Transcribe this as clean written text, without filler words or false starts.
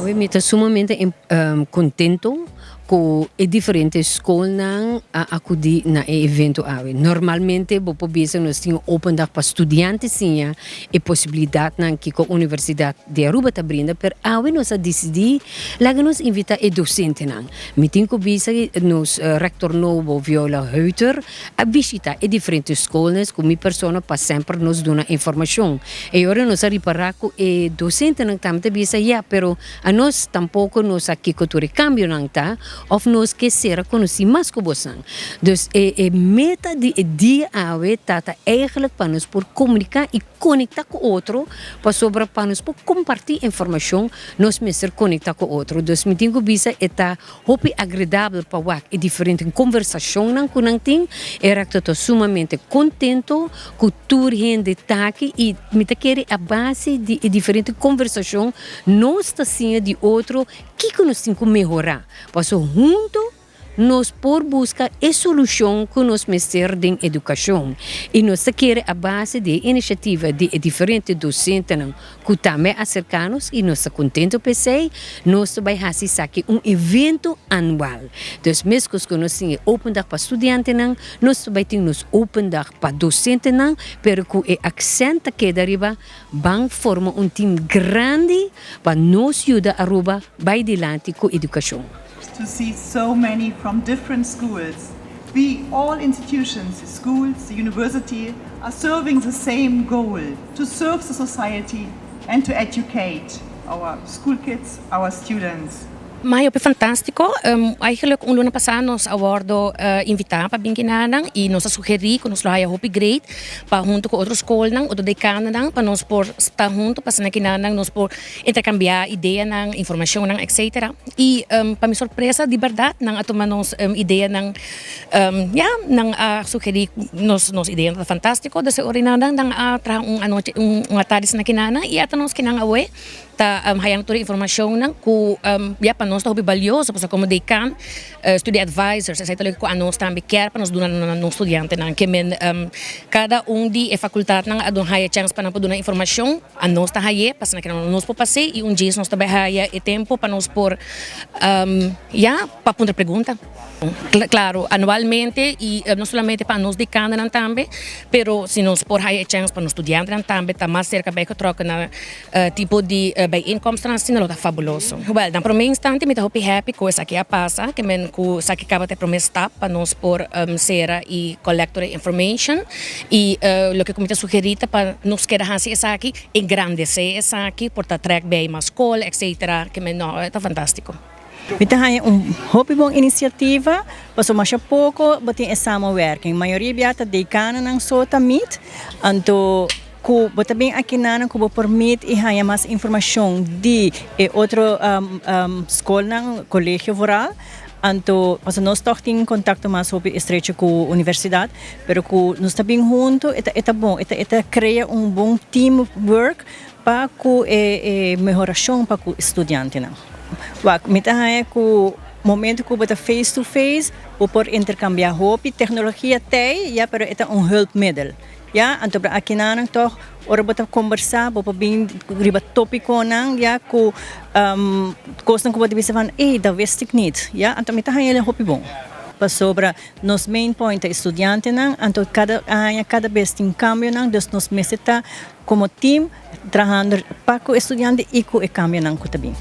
Awe mi ta sumamente contento cu e diferente scolnan a acudi na e evento awe. Normalmente bo por bisa nos tin un open dag pa studiante siña e posibilidadnan kico Universidad di Aruba ta brinda, pero awe nos a dicidi laga nos invita e docentenan. Mi tin cu bisa nos rector nobo Viola Heuter a bishita e diferente scolnan cu mi persona pa semper nos duna informacion. E ora nos a ripara cu e docentenan tambe ta bisa ya, pero anos tampoco no sa kico tur e cambionan ta of nos ke ser conoci mas cu bosan. Dus e e meta di e dia awe ta ta eigenlijk pa nos por comunica y conecta cu otro pasobra pa nos por comparti informacion nos mester conecta cu otro. Dus mi tin cu bisa e ta hopi agradabel pa wak e diferente conversacionnan cu nan tin. E rector ta sumamente contento cu tur hende ta aki y mi ta kere a base di e diferente conversacion nos ta siña di otro kico nos tin cu mehora paso hunto nos por busca e solucion cu nos mester den educacion y nos ta kere a base di e iniciativa di e diferente docentenan cu tambe a acerca nos y nos ta contento p'esey, nos ta bay haci esaki un evento anual. Dus mescos cu nos tin e open dag pa studiantenan, nos ta bay tin nos open dag pa docentenan, pero cu e accent ta keda riba ban forma un team grandi pa nos yuda Aruba bay dilanti cu educacion. To see so many from different schools. We, all institutions, the schools, the university, are serving the same goal, to serve the society and to educate our school kids, our students. M'a hopi fantastico. Eigenlijk un luna pasa nos a wordo invita pa bin kinanan y nos a sugeri cu nos lo haya hopi great pa hunto cu otro scolnan, otro decanonan, pa nos por sta hunto pa asina kinanan nos por intercambia ideanan, informacionnan, etc. Y pa mi sorpresa, di berdad nan a tuma nos ideanan, ya, nan a sugeri nos ideanan ta fantastico, dus e ora nan a traha un anochi, un atardi asina kinanan y ata nos kinan awe ta hayando tur e informacionnan cu ya pa nos ta hopi balioso pasobra como decan, study advisors, esey ta loke cu anos tambe kier pa nos duna na nos studiantenan. Ke men cada un di e facultadnan a duna haya chance pa nan por duna informacion, anos ta haye pasobra nan nos por pas'e y un djes nos ta bay haya e tempo pa nos por ya pa puntra pregunta. Claro, anualmente y no solamente pa nos decanonan tambe, pero si nos por haya e chance pa nos studiantenan tambe ta mas cerca bay getrokken na tipo di bijeenkomstnan asina lo ta fabuloso. Wel, na prome instante mi ta hopi happy cu esaki a pasa, ke men cu esaki caba ta e prome stap pa nos por cera y collect tur e information y loke cu mi ta sugeri ta pa nos keda haci esaki, engrandece esaki, por ta trek bij mas scol etc. Ke men no, e ta fantastico. Mi ta haña un hopi bon inisiativa, pasobra masha poko bo tin e samenwerking. Mayoria bia ta dekanonan so ta meet, anto ku bo ta bin akinanan ku bo por meet i haña mas informashon di e otro skolnan, kolegio vooral. Anto pasobra nos tòg tin kontakto mas hopi estrecho ku universidat, pero ku nos ta bin huntu e ta e ta bon, e ta e ta krea un bon teamwork pa ku e mehorashon pa ku studiantenan. Wak, mi ta haña ku momento ku bo ta face to face bo por interkambiá hopi. Teknologia t'ei, ya, pero e ta un hulpmiddel, ya. Anto por akinanan tòg ora bo ta kombersá bo por bin riba tópikonan, ya, ku kosnan ku bo ta bisa van, ey, dat wist ik niet, ya. Anto mi ta haña el hopi bon. Pasobra nos main point ta e studiantenan, anto kada aña kada bes tin kambionan, dus nos mester ta komo team trahando pa ku e studiante i ku e kambionan ku ta bin.